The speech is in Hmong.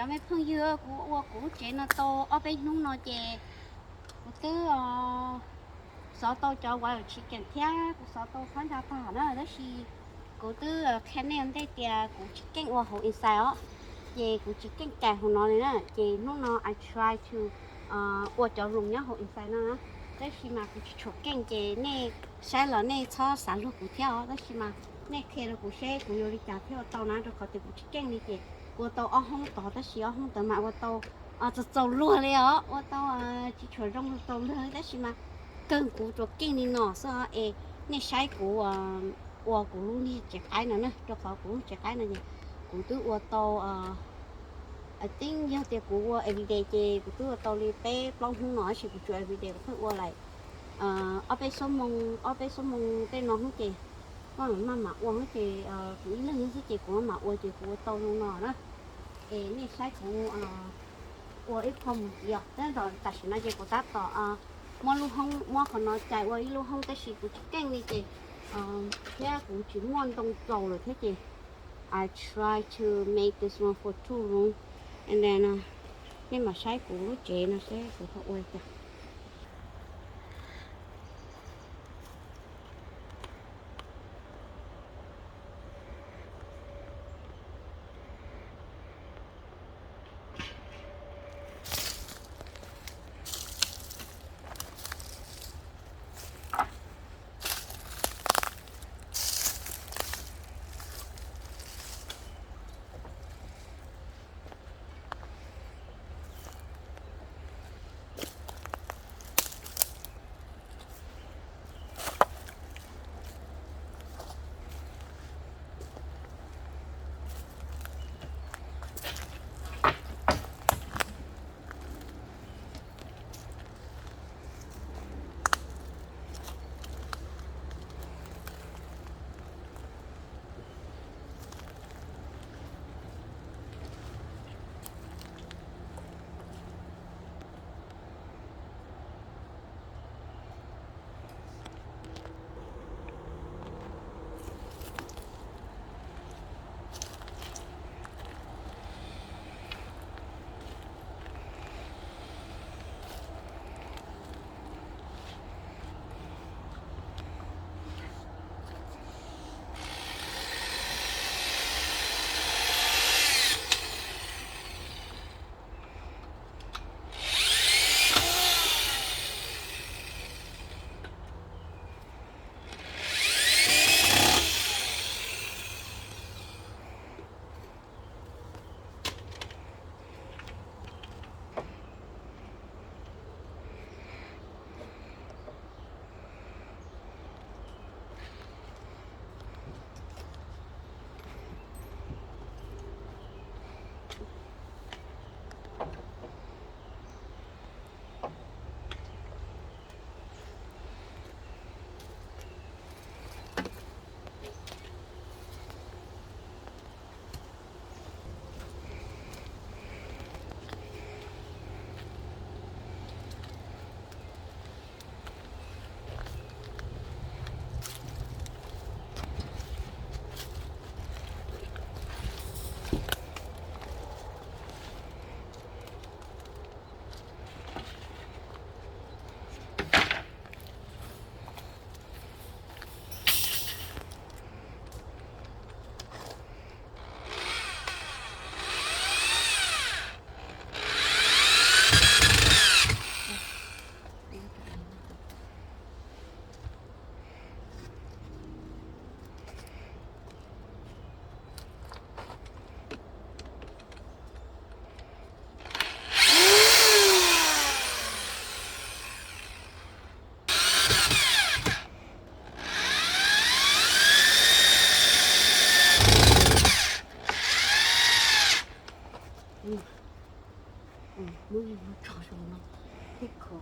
Mej phooj ywg, kuv ua kuv lub tsev no tau ob peb hnub no ces kuv twb xov tau cov wild chicken thiab kuv xov tau phab ntsa tag na, tab sis kuv twb qhia nej ua ntej tias kuv tsis keej ua hauv inside os, ces kuv tsis keej cais hauv no li na, ces hnub no I try to ua cov room nyob hauv inside no na, tab sis mas kuv tsis tshua keej ces nej saib los nej txhob xav luag kuv thiab os, tab sis mas nej qhia rau kuv seb kuv yuav li cas thiaj ua tau na, rau qhov tias kuv tsis keej li ces kuv ua tau ob hoob tod tab sis ob hoob tod mas ua tau txaus txaus luag li os, ua tau tsis tshua zoo txaus luag li tab sis mas kawg kuv tsuas keej li no xwb os, es nej saib kuv ua kuv lub niag tsev qaib no na, rau qhov kuv lub tsev qaib no ces kuv twb ua tau, I think yog tias kuv ua everyday ces kuv twb ua tau li peb plaub hnub no tab sis kuv tsuas everyday kuv pheej ua like ob peb xuab moos, ob peb xuab moos tej no hnub ces maj mam ua hnub ces kuv ib leeg xwb ces kuv maj mam ua ces kuv ua tau zoo no na. Es nej saib kuv ua ib qho mus yos, tab tom tam sim no ces kuv tab tom muab lub hoob, muab qhov no cais ua ib lub hoob tab sis kuv tsis keej li ces thiab kuv tsis muaj ntoo txaus lawm thiab ces I try to make this one for two room and then nej mam saib kuv lub tsev no seb kuv ho ua li cas. Muab tso zoo no thiab kho.